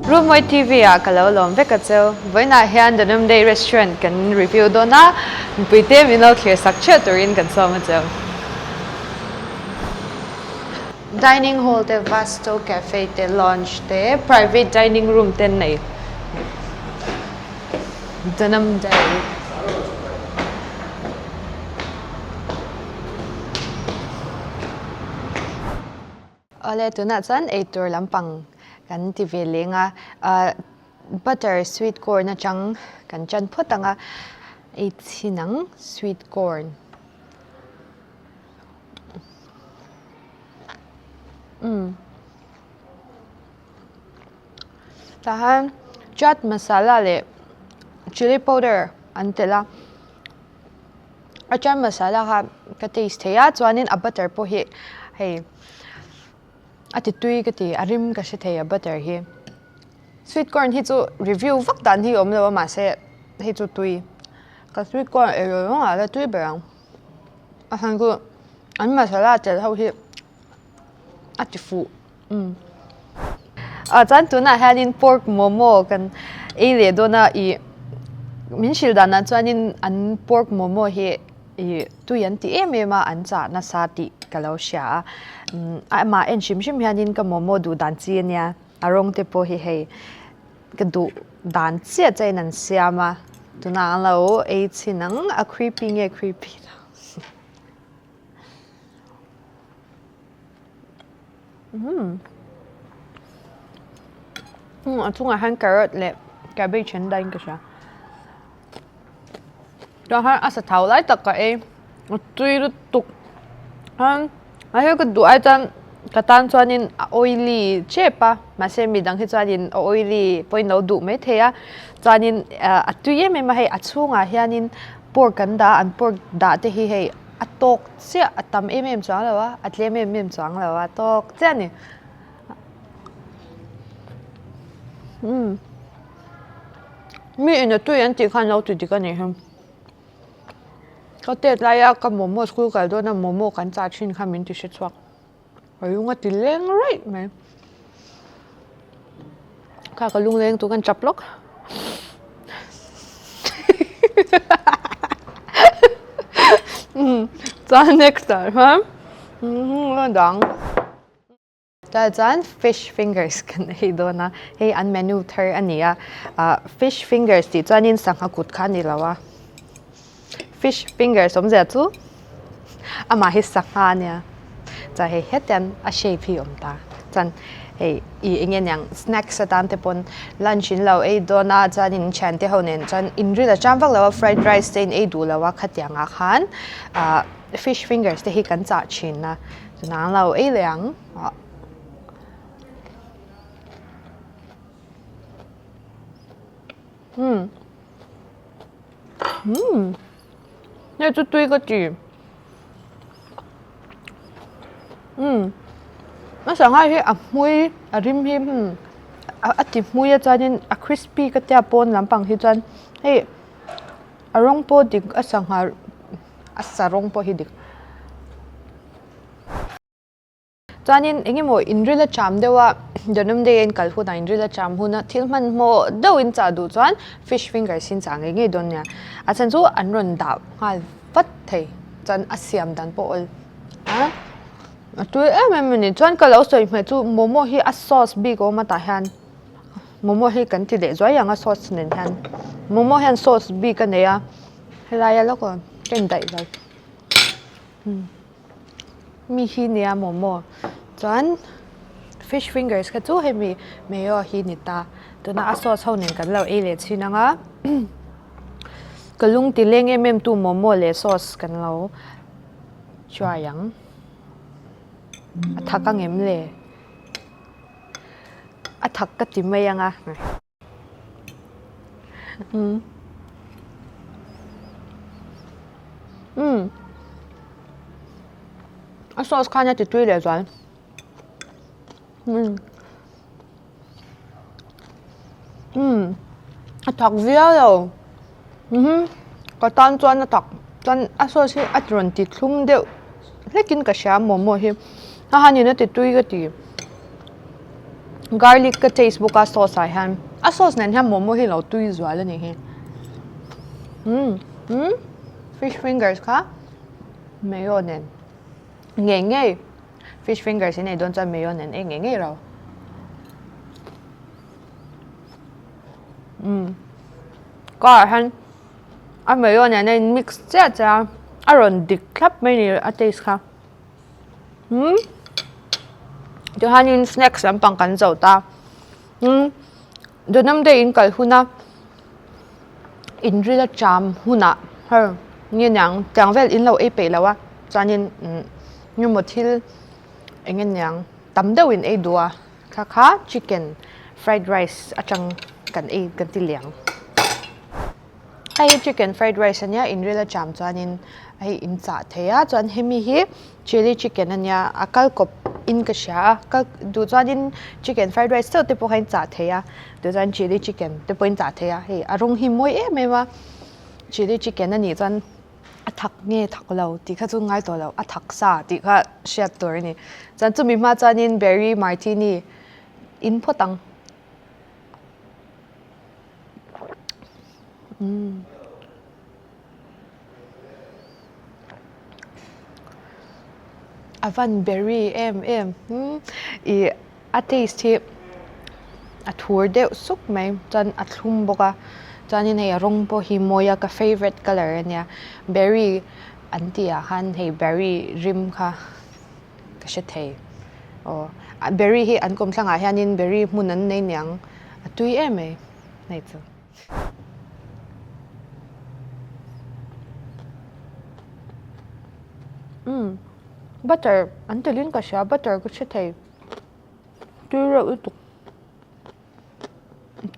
Roommawi TV ah ka lo lawm vek a cheu. Vawiinah hian The Noonday Restaurant kan review dawn a, mipuite min lo thlir sak theuh turin kan sawm a cheu. Dining hall te, Vasto Cafe te, lounge te, private dining room te an nei. The Noonday. Awle tunah chuan eitur lampang kan ti ve leng a, butter sweet corn atang kan tan phawt ang a, ei chhin ang sweet corn. Umm tah hian chaat masala leh chilli powder an telh a. A chaat masala kha ka taste thei a chuanin a butter pawh hi hei a ti tui ka ti a rim ka hre thei a butter hi sweet corn hi chu review vak dan hi a awm lo a mahse hei chu tui ka sweet corn ei lo reng a la tui ber ang a chhan chu an masala tel ho hi a ti fuh. Ah chuan tunah hianin pork momo kan ei leh dawn a ih min hrilh danah chuanin an pork momo hi ih tui an ti em em a an chah nasa tih ka lo hria a amah en hrim hrim hianin ka momo duh dan chi ania a rawng te pawh hi hei ka duh dan chiah chiahin an siam a tunah an lo ei chhin ang a creepy nge creepy lo. A chungah hian carrot leh cabbage an dahin ka hria tah hian a sathau lai tak ka ei a tui lutuk chuan a hei ka duh ai chuan ka tan chuanin a oily tep a mahse midang hi chuanin a oily pawhin lo duh maithei a chuanin a tui em em a hei a chhungah hianin pork an dah a an pork dah te hi hei. A tawk chiah a tam em em chuang lo a, a tlem em em chuang lo a tawk chiah a ni. Umm mi in a tui an tih khan lo ti dik a nih hi. Ka tet laia ka momo school kal dawna momo kan chah thin kha min ti hre chhuak. Ka lung a ti leng raih mai. Kha ka lung leng tur kan chap lawk. Chuan next ah chuan dang. Tah chuan fish fingers kan ei dawn a, hei an menu thar a ni a. Fish fingers tih chuanin sangha kut kha a ni lo a. Fish fingers awmzia chu amah hi sangha a nia chuan hei hetiang a shape hi a awm ta chuan hei ih eng nge niang snacks atan te pawn lunch in lo ei dawn a chuan in thiante ho nen chuan in ril a cham vak lo a fried rice te in ei duh lo a khatiang ah khan ah fish fingers te hi kan chah thin a tunah an lo ei leh ang ah. Umm hei chu tui ka ti umm a sangha hi a hmui a rim hi hmm a ti hmui a chuanin a crispy ka tia pawn lampang hi chuan hei a rawng pawh dik a sangha a sa rawng pawh hi dik. Chuanin eng emaw inril a cham deuh a, Danum Day a inkal hunah inril a cham huna thil hmanhmawh deuh in chah duh chuan fish fingers in chah ngei ngei dawn nia. A chhan chu an rawn dah nghal vat thei chuan a siam dan pawh awl a, a tui em em a ni. Chuan ka lo sawi hmeh chu momo hi a sauce bik a awm a tah hian momo hi kan ti leh zuai ang a sauce nen hian momo hian sauce bik a nei a helai a lawk aw ka indaih lo. Mi hi nia momo chuan fish fingers kha chu hemi mayo hi ni ta tuna a sauce ho nen kan lo ei leh chhin ang a ka lung ti leng em em tu momo leh sauce kan lo try ang a thak ang em le a thak ka ti mai ang a. Umm a sauce khan a ti tui leh zual umm umm a thak viau lo umm ka tan chuan a thak chuan a sauce hi a rawn ti thlum deuh hlekin ka hria momo hi a hanin a ti tui ka ti. Garlic ka taste bawk a sauce ah hian a sauce nen hian momo hi lo tui zual a nih hi umm umm fish fingers kha mayo nen ngei ngei fish fingers in ei dawn chuan mayo nen ei ngei ngei ro umm car ah hian a mayo nen a in mix chiah chiah a a rawn dik thlap mai a ni a taste kha. Umm tihianin snacks lampang kan zo ta umm Dunam te in kal hun a in ril a cham hunah her nge niang tiang vel in lo ei peih lo a chuanin umm engemaw thil eng nge niang tam deuh in ei duh a kha kha chicken fried rice atang kan ei kan ti liang. Hei hi chicken fried rice ania in ril a cham chuanin hei in chah thei a chuan hemi hi chilli chicken ania a kal kawp in ka hria a kal duh chuanin chicken fried rice chauh te pawh kha in chah thei a duh chuan chilli chicken te pawh in chah thei a hei a rawng hi mawi em em a chilli chicken anih chuan a thak nge thak lo tih kha chu ngai tawh lo a thak sa tih kha hriat tur a ni chuan chumi hma chuanin berry martini in phawt ang. A van berry em em ih a taste hi a thur deuh suk mai chuan a thlum bawk a chuanin hei a rawng pawh hi mawi a ka favourite colour a nia berry an tih ah khan hei berry rim kha. Ka hre thei. Aw berry hi an kawmthlangah hianin berry hmun an nei niang a tui em mai hei chu. Umm butter an telin ka hria butter ka hre thei tui reuh lutuk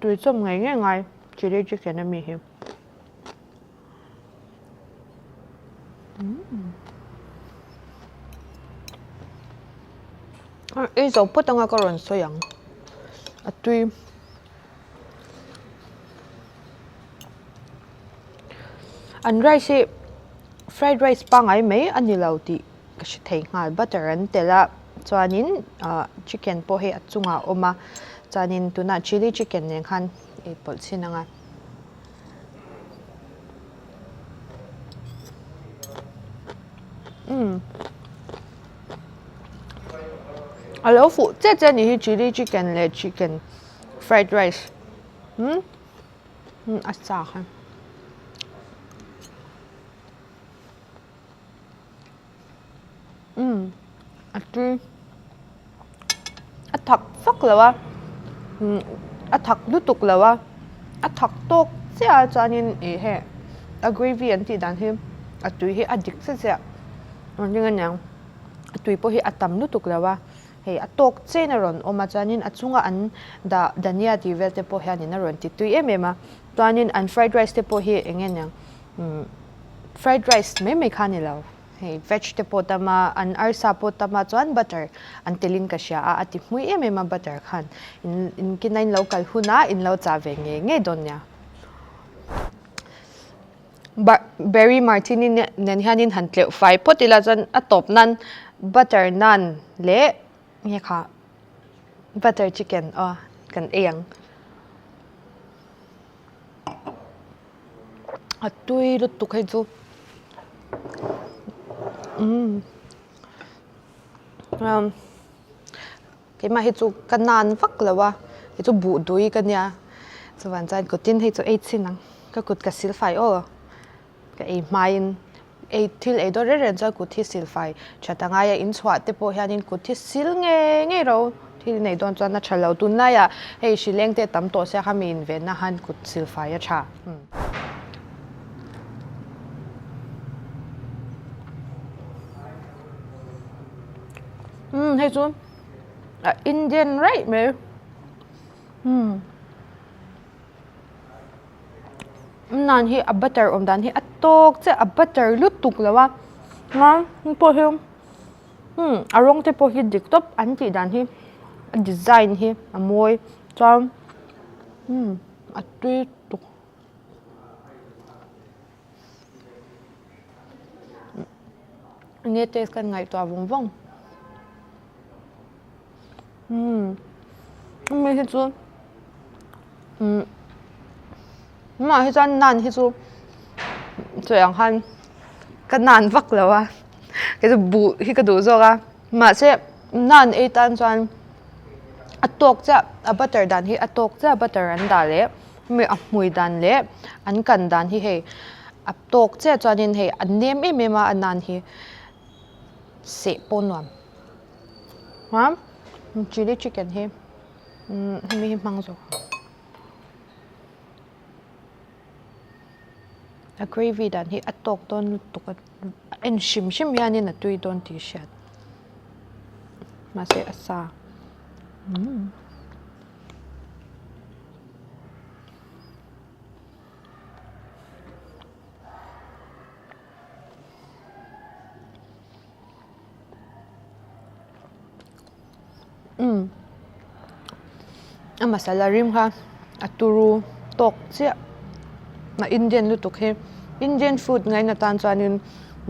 tui chawm ngei ngei ngai chilli chicken ami hi. Ei zo phawt anga ka rawn sawi ang a tui an rice hi fried rice pangngai mai a ni lo tih ka hre thei nghal butter an telh a chuanin ah chicken pawh hi a chungah a awm a chuanin tunah chilli chicken nen khan ei pawlh chhin ang a. Umm a lo fuh chet chet a nih hi chilli chicken leh chicken fried rice umm a sa kha. Umm a tui a thak vak lo a umm a thak lutuk lo a a thak tawk chiah a chuanin ih hei a gravy an tih dan hi a tui hi a dik chiah chiah ang ding aniang a tui pawh hi a tam lutuk lo a hei a tawk chen a rawn awm a chuanin a chunga an dah dhania tih vel te pawh hianin a rawn ti tui em em a chuanin an fried rice te pawh hi eng nge niang umm fried rice mai mai kha a ni lo. Hei veg te pawh tam a, an arsa pawh tam a chuan butter an telin ka hria a, a ti hmui em em a butter khan in in kina in lo kal hun a in lo chah ve ngei ngei dawn nia. Berry martini nen hianin han tleuh fai phawt ila chuan a tawp nan butter nan leh nge kha butter chicken aw kan ei ang. A tui lutuk hei chu umm keimah hi chu ka nan vak lo a kei chu buh dui ka nia chuan chuan kut in hei chu ei chhin ang ka kut ka sil fai aw ka ei hmain ei thil ei dawn reng reng chuan kut hi sil fai that a ngai a inchhuah te pawh hianin kut hi sil ngei ngei ro thil nei dawn chuan a tha lo tunlaiah hei hri leng te tam tawh sia kha mi invenna khan kut sil fai a tha. Umm hei chu a Indian raih mai umm. Nan hi a butter awm dan hi a tawk chiah a butter lutuk lo a chuan heng pawh hi hmm a rawng te pawh hi dik tawp an tih dan hi a design hi a mawi chuan hmm a tui tuk enge taste ka ngaihtuah vawng vawng. Umm. Hemi hi chu umm tunah hi chuan naan hi chu sawi ang khan ka naan vak lo a kei chu buh hi ka duh zawk a mahse naan ei tan chuan a tawk chiah a butter dan hi a tawk chiah butter an dah leh hemi a hmui dan leh an kan dan hi hei a tawk chiah chuanin hei a nem em em a a naan hi seh pawh nuam. Chuan chilli chicken hi hemi hi hmang zawk ang a gravy dan hi a tawk dawn lutuk a a en hrim hrim hianin a tui dawn tih a hriat mahse a sa umm. Umm a masala rim kha a turu tawk chiah a indian lutuk hi indian food ngaina tan chuanin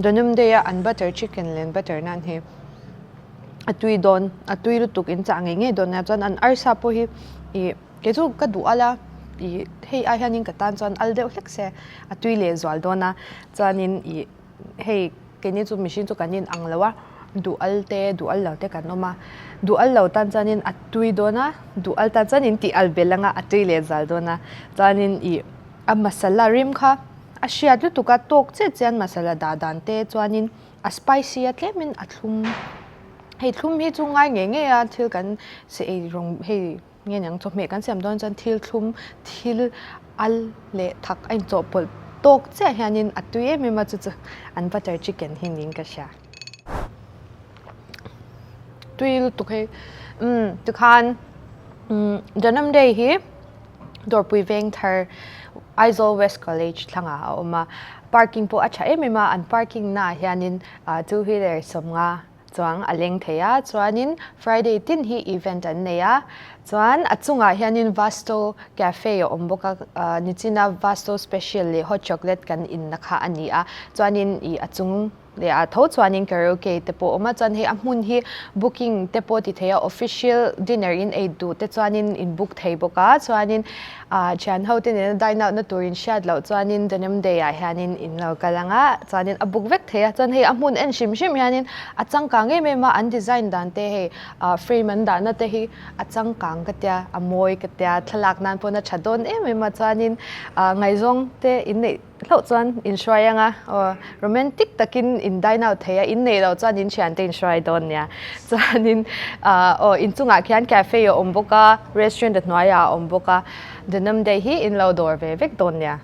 denim day a an butter chicken leh an butter naan hi a tui dawn a tui lutuk in chah ngei ngei dawn nia chuan an arsa pawh hi ih kei chu ka duh al a ih hei ai hianin ka tan chuan al deuh hlek se a tui leh zual dawn a chuanin ih. Hei keini chu mihring chu kan in ang lo a, duh al te duh al lo te kan awm a, duh al lo tan chuanin a tui dawn a, duh al tan chuan in tih al belh anga a tui leh zal dawn a, chuanin ih a masala rim kha a hriat lutuk a tawk chiah chian masala dah dan te chuanin a spicy a tlemin a thlum, hei thlum hi chu ngai ngei ngei a thil kan se ei rawng hei. Nge niang chawhmeh kan siam dawn chuan thil thlum thil al leh thak a inchawhpawlh tawk chiah hianin a tui em em a chu chu an butter chicken hi niin ka hria. Tui lutuk hei umm tikhan umm Janam Day hi Dawrpui Vengthar Aizawl West College thlangah a awm a parking pawh a tha em em a an parking naah hianin two wheeler 50 chuang a leng thei a chuanin Friday tin hi event an nei a chuan a chungah hianin Vasto cafe a awm bawk a ah nichina Vasto special leh hot chocolate kan inna kha a ni a chuanin ih a chung leh ah tho chuanin karaoke te pawh a awm a chuan hei a hmun hi booking te pawh ti thei a official dinner in ei duh te chuanin in book thei bawk a chuanin ah thian ho te nena dine out na tur in hriat loh chuanin denim day ah hianin in lo kal ang a chuanin a book vek thei a chuan hei a hmun en hrim hrim hianin a changkang em em a an design dan te hei ah frame an dahna te hi a changkang ka tia a mawi ka tia thlalak nan pawn a tha dawn em em a chuanin ah ngaihzawng te in neih hlauh chuan in hruai ang a aw romantic takin in dine out thei a in neih loh chuan in thiante in hruai dawn nia chuanin ah aw inchungah khian cafe a awm bawk a restaurant a hnuaiah a awm bawk a denim day hi in lo dawr ve vek dawn nia.